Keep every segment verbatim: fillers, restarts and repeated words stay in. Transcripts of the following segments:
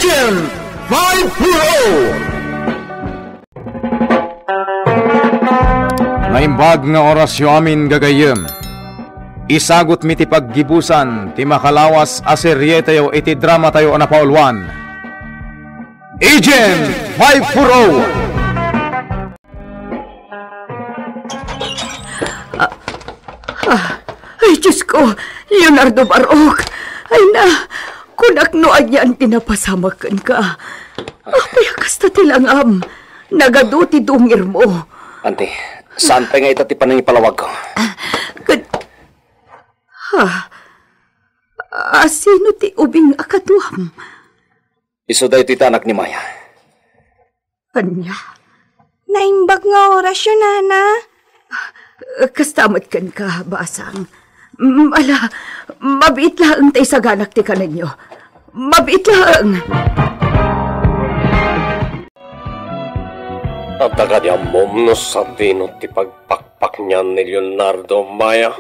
Five four oh. Naimbag nga orasyo amin, gagayyem. Isagutmi ti paggibusan ti makalawas a serietayo iti dramatayo a napauluan, Agent five four oh. Ah, ay, Diyos ko, Leonardo Barok. Ay na, kunak no anian ti napasamak kenka. Apay a kasta ti langam? Nagadu ti dungirmo. Ante, saan pay nga ita ti panangipalawagko? Ah, ket, ha? Asino ti ubing a kaduam? Isu daytoy ti anak ni Maya. Ania? Naimbag nga orasyo, nana. Kasta met kenka, basang. Mm, ala, mabiit laeng ta isaganak ti kanenyo. Mabiit laeng. Adda kadi ammom no sadino ti pagpakpaknian ni Leonardo, Maya?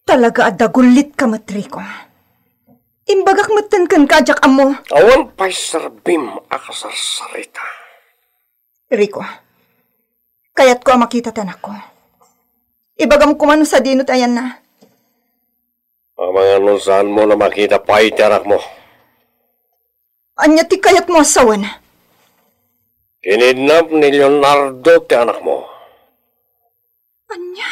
Talaga a dagullitka met, Rico. Imbagak metten kenka a diak ammo. Awan pay serbim a kasarsarita. Rico, kayatko a makita ti anakko. Ibagam koma no sadino ti ayanna. Amangan no saanmo a makita pay ti anakmo. Ania ti kayatmo a sawen? Kinidnap ni Leonardo ti anakmo. Ania?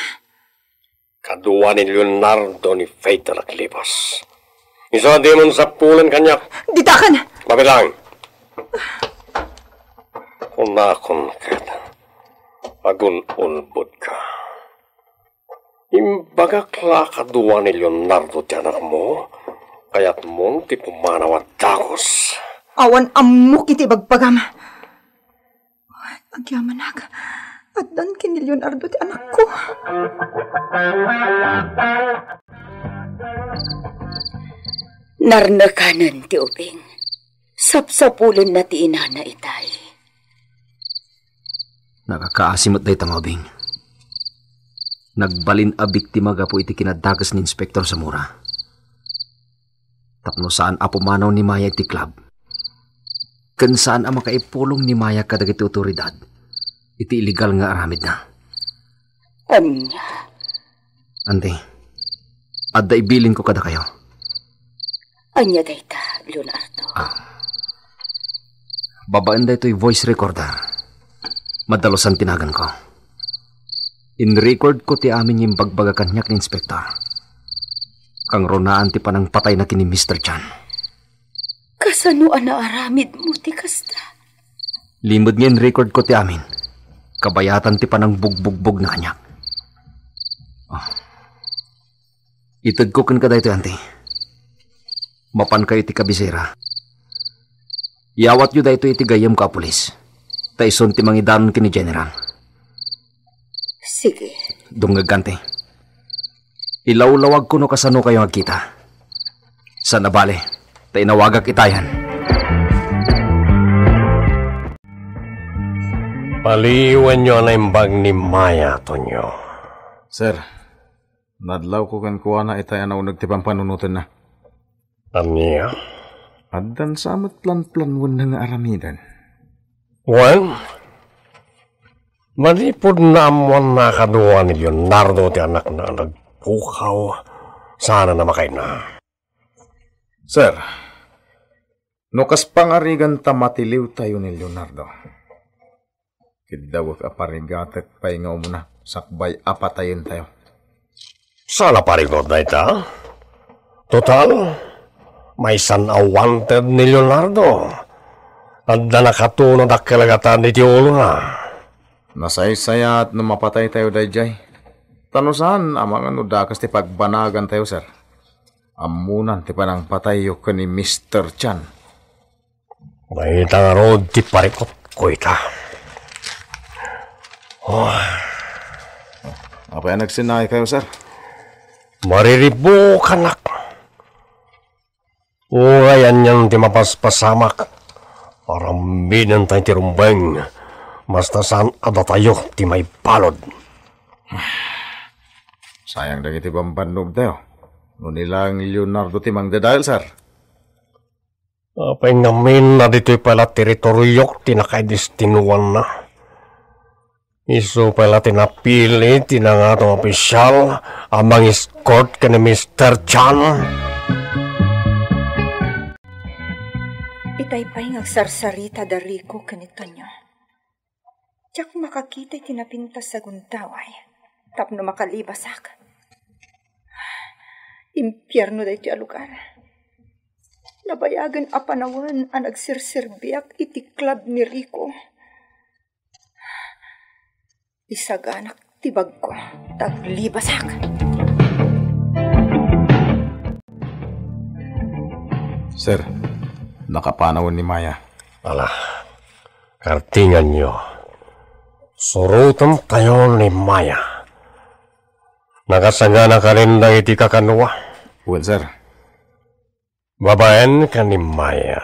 Kadua ni Leonardo ni Faith a naglibas. Isu a dimon sapulen kaniak. Ditakan! Mabilang! Kunakon ket, agun-ulbodka. Imbagak la kadua ni Leonardo ti anakmo, kayatmon ti pumanaw a dagus. Awan ammok iti ibagbagam. Agyamanak, addan ken ni Leonardo ti anakko. Narnekanen ti ubing. Sapsapulenna ti inana itay. Nakakaasi met dayta nga ubing. Nagbalin a biktima gapu iti kinadakes ni Inspektor Zamora. Tapno saan a pumanaw ni Maya iti club, ken saan a makaipulong ni Maya kadagiti otoridad iti illegal nga aramidna. Ania? Ante, adda ibilinko kadakayo. Ania dayta, Leonardo? Ah. Babaen daytoy voice recorder, madalusan ti naganko. In-record ko ti amin nga imbagbaga kaniak ni Inspektor. Kangrunaan ti panangpatayna ken ni Mister Chan. Kasano a naaramidmo ti kasta? Limed nga in-record ko ti amin. Kabayatan ti panangbugbugbogna kaniak. Ah. Itedko kenka daytoy, Ante. Mapankayo iti kabisera. Iyawatyo daytoy iti gayyemko a pulis. Ta isun ti mangidanon ken ni General. Sige. Dungngeg, Ante. Ilawlawagko no kasanokayo agkita. Saan a bale, ta inawagak itayan. Paliiwenyo a naimbag ni Maya, Tonyo. Sir, nadlawko kenkuana itay a nauneg ti pampanunotenna. Ania? Addan sa met planplanwenna nga aramiden. Wen, manipud naammoanna a kadua ni Leonardo ti anakna a nagpukaw, saan a makaina. Sir, no kas pangarigan ta matiliwtayo ni Leonardo, kiddawek a parigatek pay nga umuna sakbay a patayentayo. Saan a parigat dayta? Total, maysan a wanted ni Leonardo. Adda nakato no dakkel a gatad iti ulona. Nasaysayaat no mapataytayo daydiay. Ta no saan, amangan no dakes ti pagbanagantayo, sir. Ammonan ti panangpatayyo ken ni Mister Chan. Dayta ngarud ti parikutko ita. Oh. Apay a nagsinnaikayo, sir? Mariribukanak. Uray anian ti mapaspasamak, aramidentayo ti rumbeng, basta saan a datayo ti maibalud. Sayang dagiti bambannogtayo. No ni laeng Leonardo ti mangdadael, sir. Apay ngamin a ditoy pay la teritoriok ti nakaidestinuanna? Isu pay la ti napili ti nangato nga opisyal a mang-escort ken ni Mister Chan? Itay pay nga agsarsarita da Rico ken ni Tonyo. Diak makakita iti napintas a gundaway tapno makalibasak. Impierno daytoy a lugar. Nabayagen a panawen a nagserserbiak iti club ni Rico. Isaganak ti bagko, ta aglibasak. Sir, nakapanawen ni Maya. Ala, kartinganyo. Surotentayo ni Maya. Nakasagana kanin dagiti kakanua? Wen, sir. Babaen ken ni Maya,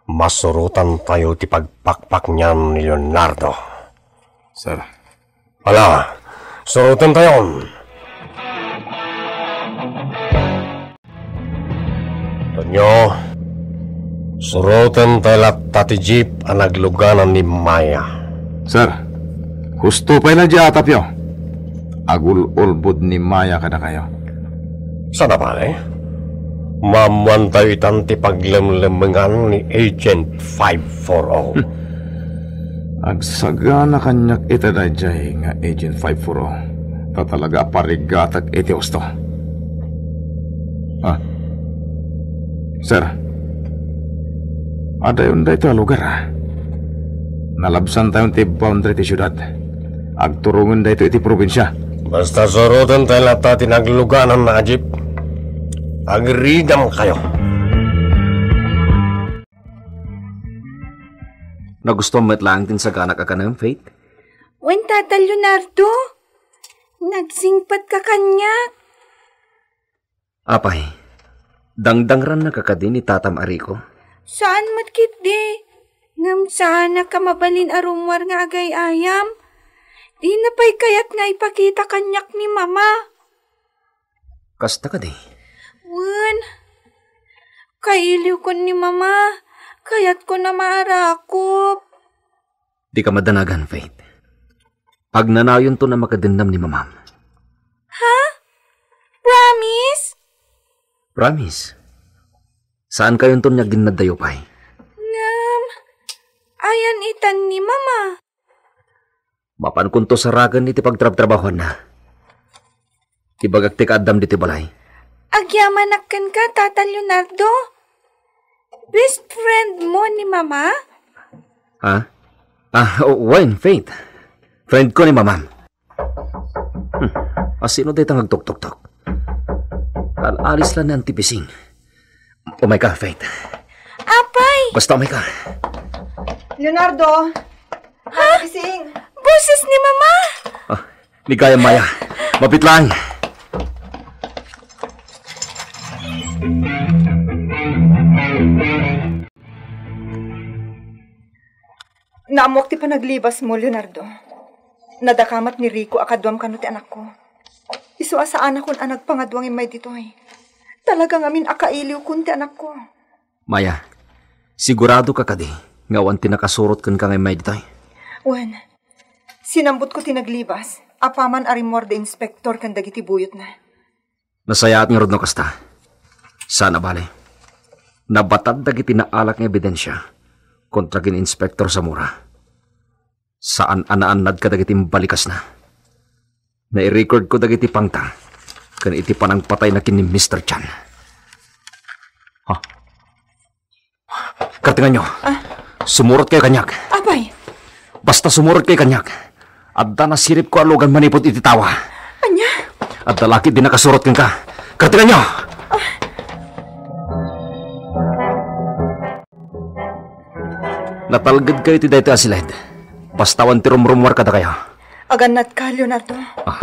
masurotantayo ti pagpakpaknian ni Leonardo. Sir. Ala, surotentayon. Tonyo, surotentayo latta ti jeep a nagluganan ni Maya. Sir, husto pay la diay atapyo. Agul-ulbod ni Maya kadakayo. Saan a bale? Maammoantayo itan ti paglemlemengan ni Agent five four oh. Agsagana kaniak ita daydiay nga Agent five four oh. Ta talaga a parigatek iti husto. Ah. Sir, adayon daytoy a lugar, a. Nalabsantayon ti boundary ti siudad. Agturongen daytoy iti probinsia. Basta surotentayo latta ti nagluganan a jeep. Agridamkayo. Nagustuam met laeng ti insaganak a kanem, Faith? Wen, Tata Leonardo, nagsingpetka kaniak. Apay, dangdangrannaka kadi ni tatam a Rico? Saan met ketdi. Ngem saanak a mabalin a rummuar nga agay-ayam. Dina pay kayat nga ipakita kaniak ni Mama. Kasta kadi? Wen, kailiwkon ni Mama. Kayatkon a maarakop. Dika madanagan, Faith. Agnanayonton a makadennam ni Mamam. Ha? Promise? Promise. Saankayonton nga aginnaddayo pay. Ngem, ayan itan ni Mama? Mapankonto saragen iti pagtrabtrabahoanna. Ibagak ti kaaddam ditoy balay. Agyamanak kenka, Tata Leonardo. Best friend mo ni Mama? Ha? Ah, o-, wen, Faith. Friend ko ni Mamam. Hmm. Asino dayta nga agtuktoktok? Al-alis la ni Auntie Pising. Umayka, Faith. Apay! Basta umayka. Leonardo! Ha? Gising! Boses ni Mama! Ah, ni gayam, Maya. Mapit lang. Naammuak ti panaglibasmo, Leonardo. Nadakamat ni Rico a kaduam kano ti anakko. Isu a saanakon a nagpangaduang immay ditoy. Talaga ngamin a kailiwkon ti anakko. Maya, sigurado ka kadi nga awan ti nakasurot kenka nga immay ditoy? Wen, sinambutko ti naglibas, apaman a rimmuar da inspektor ken dagiti buyotna. Nasayaat ngarud no kasta. Saan a bale, nabatad dagiti naalak nga ebidensia kontra ken Inspektor Zamora. Saan a naannad kadagiti imbalikasna. Nairecord ko dagiti pangta ken iti panangpatayna ken ni Mister Chan. Ha? Kartenganyo. Ah? Sumurot kayo kaniak. Apay? Basta sumurot kayo kaniak. Adda nasiripko a lugan manipud iti tawa. Ania? Adda la ketdi nakasurot kenka. Kartenganyo! Natalged kayo ti daytoy a siled. Basta awan ti rumrummuar kadakayo. Agannatka, Leonardo. Ah.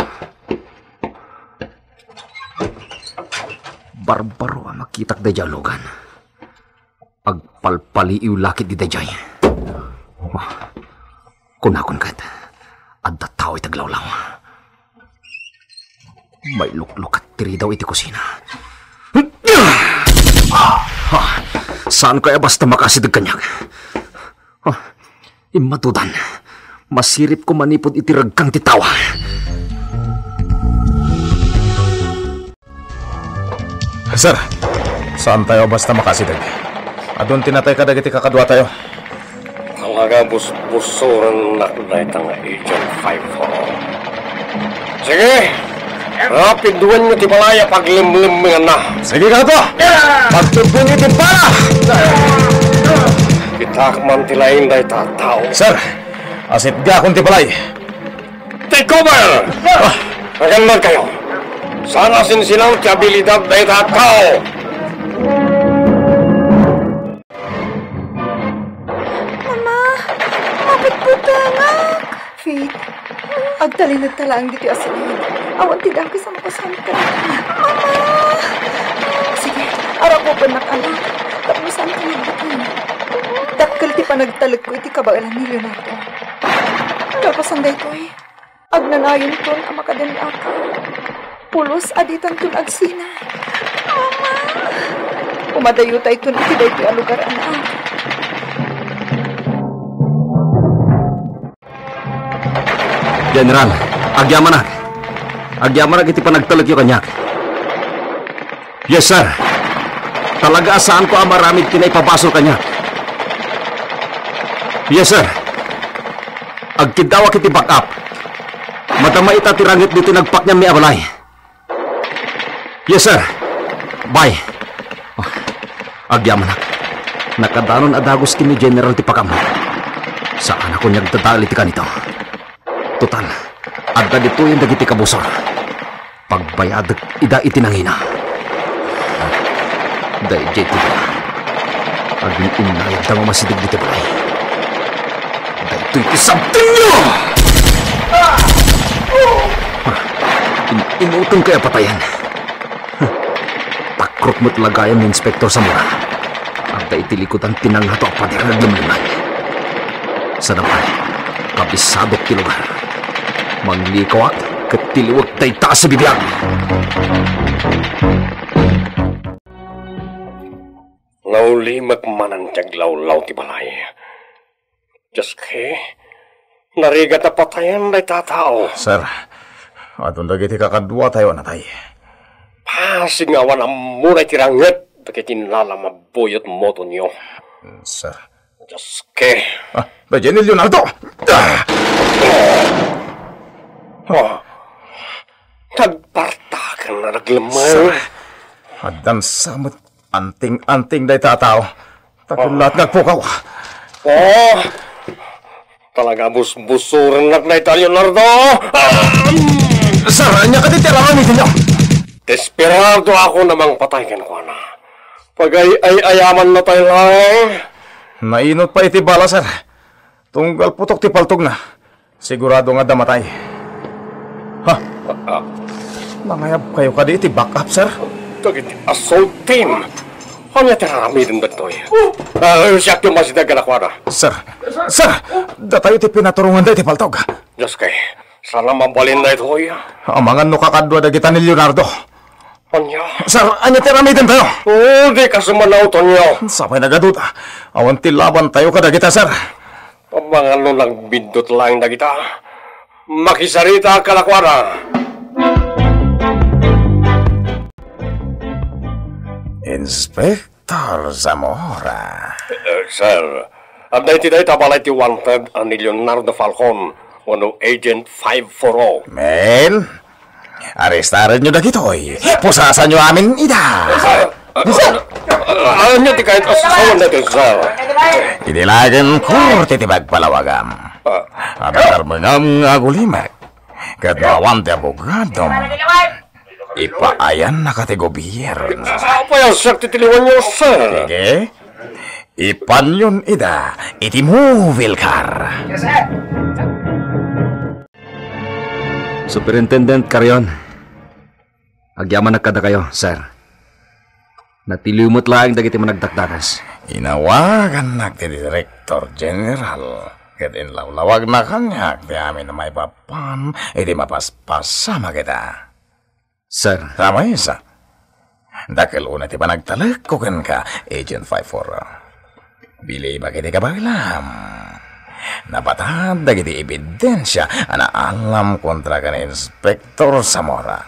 Barbaro a makitak daydiay a lugan. Agpalpaliiw la ketdi daydiay. Ah. Kunakon ket, adda tao iti aglawlaw. Mailuklukat ti ridaw iti kusina. Ah! Ah! Saankayo a basta makasideg kaniak. Ah, immadudan. Masiripko manipud iti regkang ti tawa. Sir, saantayo a basta makasideg. Adun ti natay kadagiti kakaduatayo. Talaga busbusorennak dayta nga Agent five four. Sige, rapiduen ti balay a paglemlemmenganna. Sige, Kakaduayo! Pagtudbonyo ti bala! Kitaak man ti laing dayta a tao. Sir, asitgakon ti balay. Take cover! Agannadkayo. Saan a sinsilaw ti abilidad dayta a tao. Mama, mabutbutengak! Faith, agtalinaedta laeng ditoy a silid. Awan ti dakes a makasangpet. Mama! Sige, arakupennak, anak. Tapno saanka magbuteng. Dakkel ti panagtalekko iti kabaelan ni Leonardo. Kalpasan daytoy, agnanayonton a makadennaka. Pulos a ditanton agsinay. Mama! Umadayotayton iti daytoy a lugar, anak. General, agyamanak. Agyamanak iti panagtalekyo kaniak. Yes, sir. Talaga a saanko a maaramid ti naipabasol kaniak. Yes, sir. Agkiddawak iti backup. Madama ita ti ranget ditoy nagpaknianmi a balay. Yes, sir. Bye. Oh, agyamanak. Nakadanon a dagus ken ni General ti pakammo. Saanakon nga agdadael iti kanito. Total, adda ditoyen dagiti kabusor. Pagbayadek ida iti nangina. Daydiay ti dua. Agin-innayadda nga umasideg ditoy balay. Daytoy ti sabtenyo! In-, inutonkayo a patayen. Takrot met la gayam ni Inspector Zamora. Adda iti likudan ti nangato a pader nga aglemlemmeng. Saan a pay, kabisadok ti lugar. Manglikawak ket tiliwek dayta a sibibiag. Naulimek manen ti aglawlaw ti balay. Dios, narigat a patayen dayta a tao. Sir, adun dagiti kakaduatayo a natay. Pasig nga awan ammona iti ranget dagiti nalamabbuyot motonyo. Sir. Dios. Ah, daydiay ni Leonardo! Ah! Oh. Nagpartakan nga naglemmeng. Sir, addan sa met anting-anting dayta a tao. Taken laat nga agpukaw. Oh, talaga busbusorennak dayta, Leonardo. Ah! Sir, ania kadi ti aramidennyo? Desperadoakon a mangpatay kenkuana. Pagay-ay-ayamanna pay laeng. Nainut pay iti bala, sir. Tunggal putok ti paltogna. Sigurado nga adda matay. Ha? Ah, ah. Nangayabkayo kadi iti backup, sir? Dagiti assault team. Ania ti aramiden dagitoy? Ah, siakyo masideg kadakuada. Sir, sir, datayo ti pinaturonganda iti paltog. Dios, saan a mabalin daytoy? Amangan no kakadua dagita ni Leonardo. Ania? Sir, ania ti aramidentayo? Oh, dika sumanawtonyo. Sapay nagaduda. Awan ti labantayo kadagita, sir. Amangan no nagbiddut laeng dagita. Makisarita kadakuada. Inspector Zamora. Eh, sir, adda iti dayta balay ti wanted a ni Leonardo Falcon wenno Agent five four oh. Men, arestaranyo dagitoy. Pusasanyo amin ida. Sir! Ah, ania ti kayat a sawen daytoy, sir? Idi laeng korte ti pagpalawagam. Ah. Adda karmengam nga agulimek. Ket no awan ti abogadom, ipaayannaka ti gobierno. Apay a siak ti tiliwanyo, sir? Sige. Ipanyon ida iti movil car. Superintendent Carrion, agyamanak kadakayo, sir. Natiliw met laeng dagiti managdakdakas. Inawagannak ti Director General, ket inlawlawagna kaniak ti amin a maipapan idi mapaspasama kita. Sir. Sa maysa, Dakel unay ti panagtalekko kenka, Agent five four. Bilibak iti kabaelam. Nabatad dagiti ebidensia a naallam kontra ken Inspector Zamora.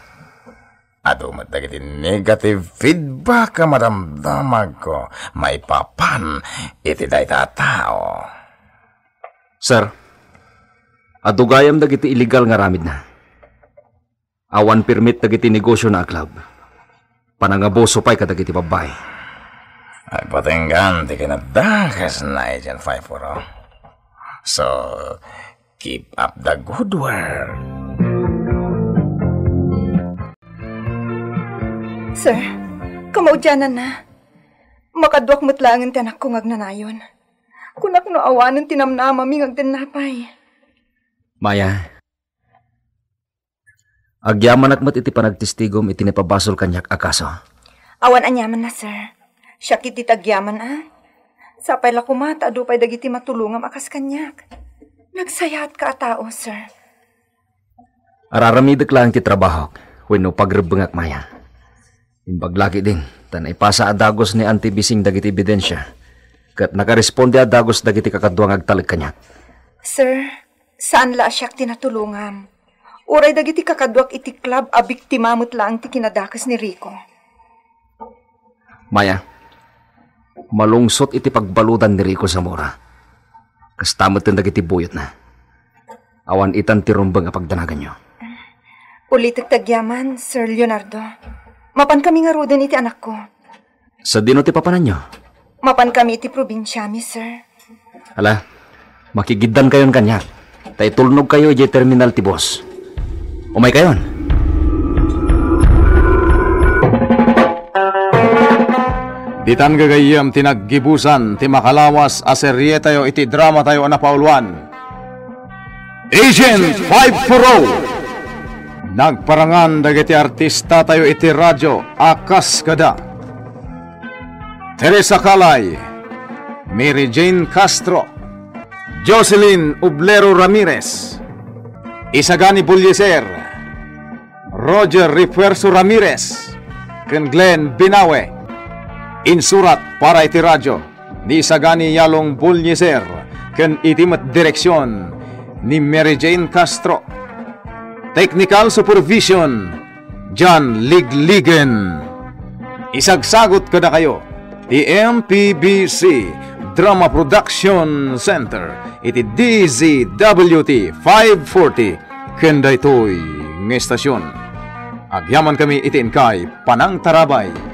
Adu met dagiti negative feedback a madamdamagko maipapan iti dayta a tao. Sir, adu gayam dagiti illegal nga aramidna. Awan permit dagiti negosiona a club. Panangabuso pay kadagiti babbai. Agpatenggan ti kinadakesna, Agent five four. So, keep up the good work. Sir, kamaudiananna. Makaduak met laengen ti anakko nga agnanayon. Kunak no awanen ti namnamami nga agdennapay. Maya, agyamanak met iti panagtestigom iti naipabasol kaniak a kaso. Awan aniamanna, sir. Siak iti ti agyaman, a. Sapay la koma ta adu pay dagiti matulongam a kas kaniak. Nagsayaatka a tao, sir. Ar-aramidek laeng ti trabahok wenno pagrebbengak, Maya. Imbag la ketdin ta naipasa a dagus ni Auntie Bising dagiti ebidensia, ket nakaresponde a dagus dagiti kakadua nga agtalek kaniak. Sir, saan la a siak ti natulongam. Uray dagiti kakaduak iti club a biktima met laeng ti kinadakes ni Rico. Maya, malungsot iti pagbaludan ni Rico Zamora. Kasta metten dagiti buyotna. Awan itan ti rumbeng a pagdanaganyo. Ulitek ti agyaman, Sir Leonardo. Mapankami ngaruden iti anakko. Sadino ti papananyo? Mapankami iti probinsiami, sir. Ala, makigiddankayon kaniak, ta itulnogkayo idiay terminal ti bus. Umaykayon. Ditan gagayyem ti naggibusan ti makalawas a serietayo iti dramatayo a napauluan, Agent five four oh. Nagparangan dagiti artistatayo iti radyo a kas kada Teresa Calay, Mary Jane Castro, Jocelyn Oblero Ramirez, Isagani Bulliser, Roger Refuerzo Ramirez, ken Glenn Binawe. Insurat para iti radyo ni Isagani Yalong Bulliser ken iti met direksion ni Mary Jane Castro. Technical supervision, John Ligligen. Isagsagut kadakayo ti M P B C Drama Production Center iti D Z W T five forty ken daytoy nga estasion. Agyamankami iti inkay panangtarabay.